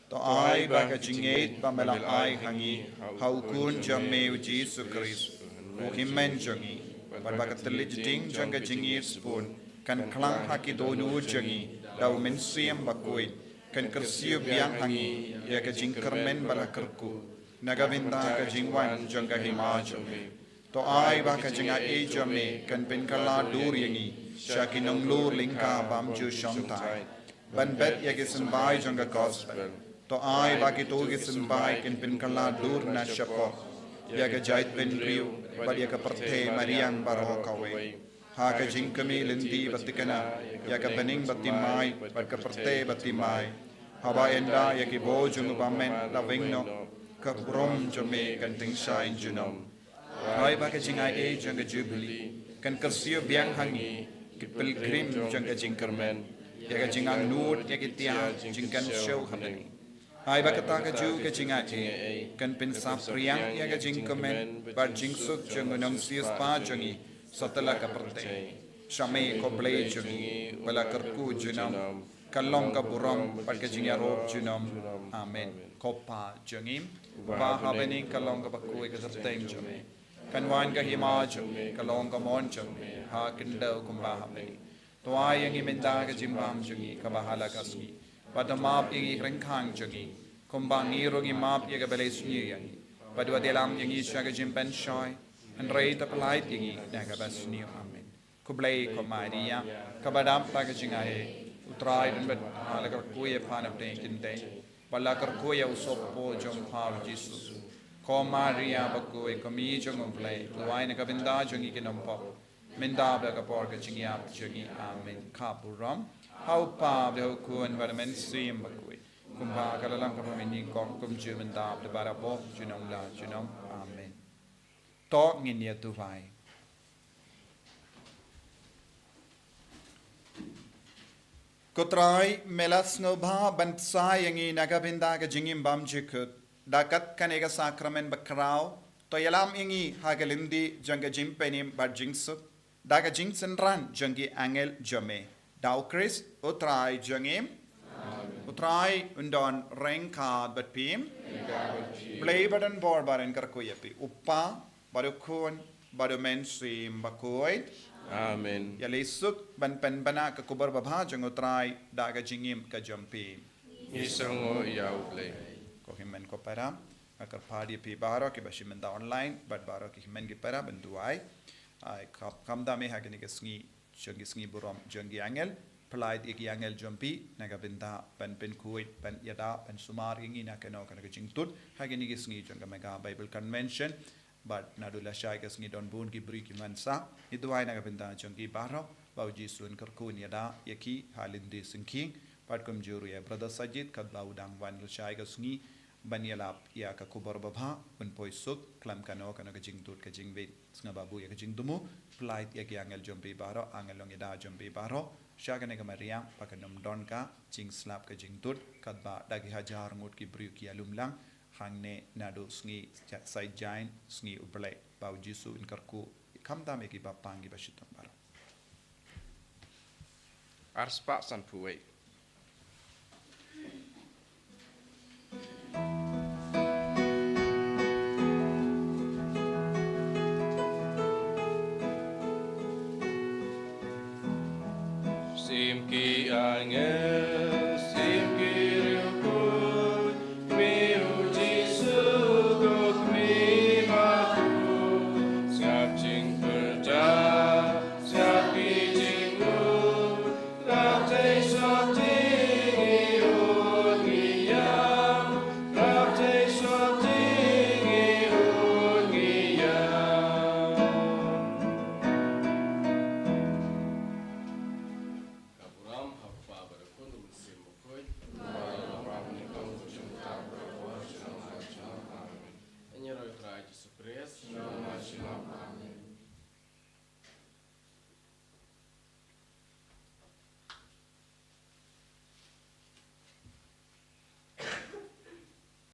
to ai ba ka jingngeit ba me la ai ha ngi ha u Khun jong me u Jisu Khrist, u Hynmen jong ngi, bad ba ka thylliej ding jong ka jingïeit-sbun kan khlang ha ki dohnud jong ngi da u Mynsiem Bakhuid, kan kyrsiew biang ha ngi ïa ka jingkyrmen ba la kyrkhu na ka bynta ka jingwan jong ka Hima jong me. To ai ba ka jingaiei jong me kan pynkylla dur ïa ngi sha ki nonglur lyngkha bym ju shongthait ban bet ïa ki symbai jong ka Gospel. To ai ba kito ki symbai kin pynkylla dur na shapoh ïa ka jaitbynriew bad ïa ka pyrthei mariang baroh kawei, ha ka jingkmie lynti ba thikna ïa ka bneng ba thymmai bad ka pyrthei ba thymmai, haba ynda ïa ki bor jong u bymman la weng noh, ka burom jong me kan tyngshaiñ junom. Ai ba ka jingaiei jong ka Jubili kan kyrsiew biang ha ngi, ki pilgrim jong ka jingkyrmen, ïa ka jingangnud ïa ki tiar jingkynshew ha ngi. Ai ba kata kajuh ka jingaiei kan pynsaphriang ïa ka jingkmen bad jingsuk jong u nongsiewspah jong ngi satlak ka pyrthei. Sha me ko Blei jong ngi ba la kyrkhu junom, ka long ka burom bad ka jingïaroh junom. Amen. Ko Pa jong ngi uba ha bneng, ka long kaba khuid ka kyrteng jong me. Kan wan ka hima jong me, ka long ka mon jong me ha khyndew kumba ha bneng. To ai ïa ngi mynta ka jingbam jong ngi kaba ha la ka sngi. Bad to map ïa ngi ki ryngkhang jong ngi, kumba ngi ruh ngi map ïa kiba leh sniew ïa ngi. Bad wat ïalam ïa ngi sha ka jingpynshoi, hynrei to pyllait ïa ngi na kaba sniew. Amen. Khublei ko Maria, kaba dap da ka jingaiei, U Trai u don bad pha. La kyrkhu ïa pha na pdeng ki kynthei, bad la kyrkhu ïa u sohpop jong pha u Jisu. Ko Maria bakhuid, ko Kmie jong u Blei, duwai na ka bynta jong ngi ki nongpop, mynta bad ha ka por ka jingïap jong ngi. Amen. Ka burom ha u Pa bad ha u Khun bad ha u Mynsiem Bakhuid, kumba ka la long, kumba mynnyngkong, kumjuh mynta bad barabor, junom la junom. Amen. To ngin ïa duwai. Ko Trai, me la sngewbha ban bsa ïa ngi na ka bynta ka jingim bymjukut da kat kane ka sakramen bakhraw. To ïalam ïa ngi ha ka lynti jong ka jingpynim bad jingsuk da ka jingsynran jong ki angel jong me. Da U Khrist U Trai jong ngi. U Trai un don ryngkat bad phi. Blei ba don bor baroh un kyrkhu ïa phi, U Kpa bad U Khun bad U Mynsiem Bakhuid. Amen. Ïaleh suk ban pynbna ka khubor babha jong U Trai da ka jingim ka jong phi. Ngi sngewnguh ïa U Blei. Ko hynmen ko para, nga kyrpad ïa phi baroh kiba shim bynta online bad baroh ki hynmen ki para ban duwai. Ai, kham, khamtam eh ha kine ki sngi jong ki sngi burom jong ki angel. Pyllait ïa ki angel jong phi na ka bynta ban pynkhuid, ban ïada, ban sumar ïa ngi na kano kano ka jingtut ha kine ki sngi jong ka Mega Bible Convention. Bad naduh lashai ka sngi don bun ki briew ki ban sah. Ngi duwai na ka bynta jong ki baroh ba U Jisu un kyrkhu un ïada ïa ki ha lynti syngkhieñ. Bad kumjuh ruh ïa Brother Sajid katba u dang wan lashai ka sngi ban ïalap ïa ka khubor babha, un poi suk khlem kano kano ka jingtut ka jingwit. Sngap ba buh ïa ka jingthmu, pyllait ïa ki angel jong phi baroh, angel longïada jong phi baroh sha kane ka mariang ba kan ym don ka jingslap ka jingtut katba da ki hajar ngut ki briew ki ïalum lang hangne naduh sngi Saitjaiñ, sngi U Blei, ba U Jisu un kyrkhu. Khamtam eh kiba pang kiba shitom baroh. Arspah sanphew wei. Sim ki angel